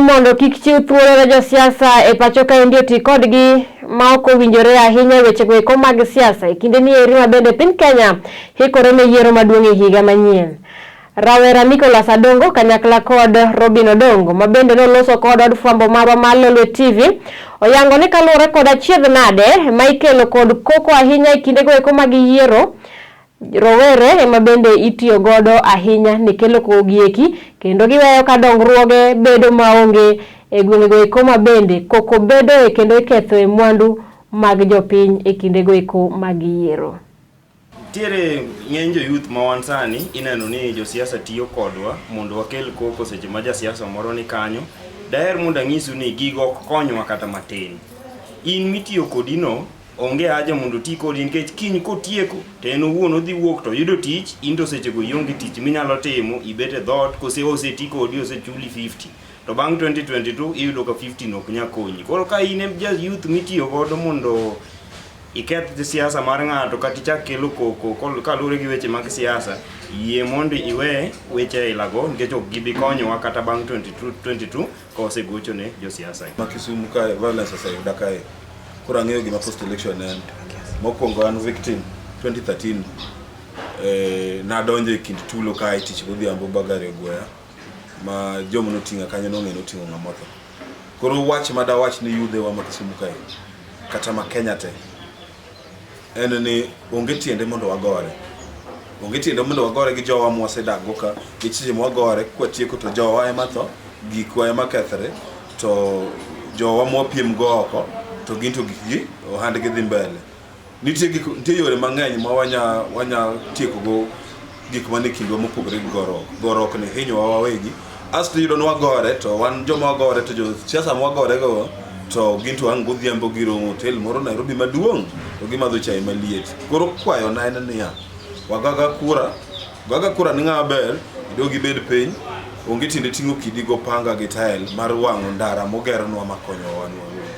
Mondo kik chiw thuolo ne josiasa e pacho kaendi oti kodgi ma ok owinjore ahinya e wechego eko mag siasa e kinde ni eri ma bende piny Kenya hikore ne yiero maduong' e higa manyien. Rawera Nicholas Adongo kanyakla kod Robin Odongo ma bende noloso kod od fwambo marwa mar Lolwe TV oyango ni kaluwore kod achiedh nade ma ikelo kod koko ahinya e kindego eko mag yiero Rowere ema bende itiyo godo ahinya ni kelo koko eki kendo giweyo ka dongruoge bedo maonge e gwengego eko ma bende koko bedoe kendo ikethoe mwandu mag jopiny e kindego eko mag yiero. Nitiere ng'eny jo youth ma wan sani ineno ni josiasa tiyo kodwa mondo wakel koko seche ma jasiasa moro ni kanyo. Daher mondo ang'isu ni gigo ok konywa kata matin. In mitiyo kodino Onge haja mondo oti kodi nikech kiny kotieko to en owuon odhi wuok to oyudo tich, in to sechego ionge tich minyalo timo, ibet e dhoot kose oseti kodi osechuli 50 to bang' 2022 iyudo ka 50 no ok nyal konyi. Koro ka in e ja youth mitiyo godo mondo iketh siasa mar ng'ato kata ichak kelo koko kaluwore gi weche mag siasa, yie mondo iwe weche ailago nikech ok gibi konyowa kata bang' 2022 ka wasegocho ne josiasa. Ma Kisumu kae violence oseyuda kae. Koro ang'eyo gima post election en. Mokwongo an victim 2013 eh, nadonjo e kind tulo kae tich godhiambo ba gari ogweya ma joma noting'a kanyo nong'e noting'o ng'ama otho. Koro wach ma dawach ni yudhewa ma Kisumu kae kata ma Kenya te en ni onge tiende mondo wagore. Onge tiende mondo wagore gi jowa mwasedak go ka, nikech seche mwagore kwatieko to jowa ema tho, gikwa ema kethre, to jowa mwapiem go oko to gin to gikgi ohandgi dhi mbele. Nitie gik nitie yore mang'eny ma wanya wanya tieko go gik mane kindwa mopogore gi goruok. Goruok ni hinyowa wawegi. Asto iyudo ni wagore to wan joma wagore to josiasa mwagore go to gin to ang' godhiambo giromo hotel moro Nairobi maduong' to gimadho chai maliet. Koro kwayona en niya, wagaga kura, gaga kura ni ng'ama ber, idog ibed piny, onge tiende ting'o kidi go panga gi tael mar wang'o ndara mogernwa makonyowa wan wawegi.